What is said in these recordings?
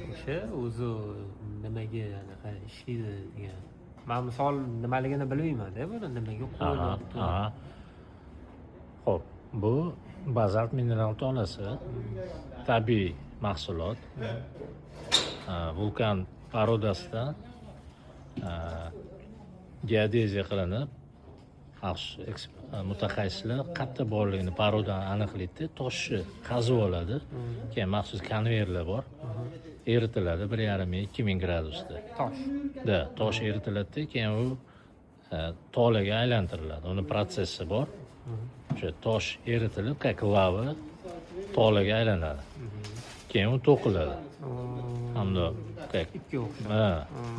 O'sha o'zi nimaga anaqa ishlaydi degan. Man misol nimaligini bilmayman-da, buni nimaga qo'yilyapti. Xo'p, bu bazalt mineral tolasi, tabiiy mahsulot. Vulkan porodasidan geodeziya qilinib, maxsus mutaxassislar qayerda borligini, porodani aniqlaydi, toshni qazib oladi. Keyin maxsus konveyerlar bor. Eritiladi 1500, 2000 gradusda. Tosh. Да, tosh eritiladida, keyin u tolaga aylantiriladi. Uni protsessi bor. O'sha tosh eritilib, как lava tolaga aylanadi. Keyin u to'qiladi. Hamda как Ipga o'xshab. Ha,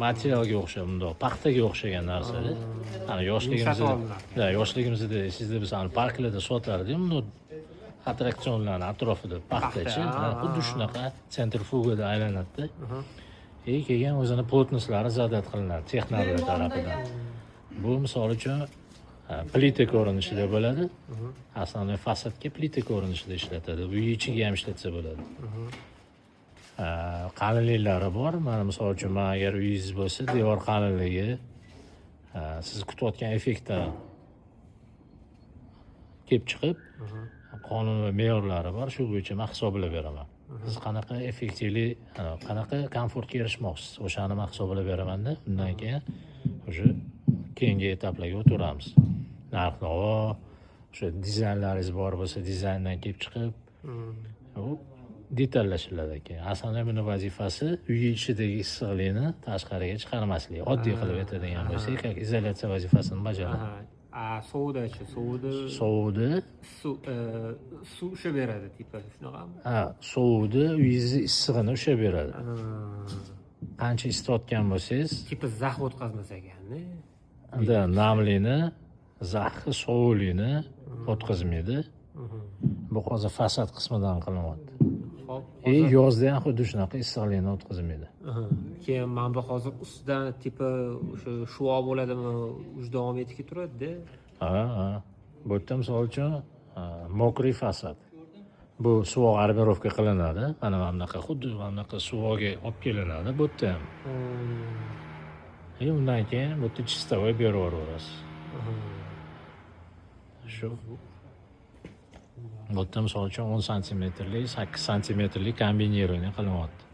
materialga o'xshab, bundoq paxtaga o'xshagan narsada. Hani yoshligimizda, Yumshatib olinadi. Да, yoshligimizda esingizda bo'lsa, hani parklarda sotardi, bundoq attraksionlarni atrofida paxtachi, Paxta, ha, xuddi shunaqa sentrifugada aylanadida. И keyin o'zini плотность lari задать qilinadi texnarlar tarafidan. Bu misol uchun plita ko'rinishida bo'ladi. Основной fasadga plita ko'rinishida ishlatadi. Uy ichiga ham ishlatsa bo'ladi. Qalinliklari bor. Mana misol uchun, man agar uyingiz bo'lsa, devor qalinligi, siz kutayotgan effektdan kelib chiqib, qonun va me'yorlari bor, shu bo'yicha man hisoblab beraman. Siz qanaqa effektivli, qanaqa komfortga erishmoqchisiz, o'shani man hisoblab beramanda, undan keyin уже keyingi etaplarga o'taveramiz. Narx navo, o'sha dizaynlaringiz bor bo'lsa, dizayndan kelib chiqib, u detallashiladi keyin. Aslida buni vazifasi uy ichidagi issiqlikni tashqariga chiqarmaslik. Oddiy qilib aytadigan bo'lsak, как izolyatsiya vazifasini bajaradi. A sovuqdachi? Sovuqda Sovuqda suv suv ushlab beradi, типа shunaqami? Ha, sovuqda uyingizni issig'ini ushlab beradi. Qancha isitayotgan bo'lsangiz, Типа zax o'tkazmas ekanda. Да, namlikni, zaxni, sovuqlikni o'tkazmaydi. Bu hozir fasad qismidan qilinyapti. Xo'p. И yozda ham xuddi shunaqa issiqlikni o'tkazmaydi. Keyin mana bu hozir ustidan типа o'sha shuo bo'ladimi, уже davom etib ketaveradida. Ha. Bu yerda misol uchun мокрый fasad. Bu suvoq армировка qilinadi. Mana bunaqa, xuddi mana bunaqa suvoqga olib kelinadi bu yerda ham. И undan keyin bu yerda чистовой berib yuboraverasiz. Shu. Bu yerda misol uchun 10 santimetrlik, 8 santimetrlik комбинирование qilyapti.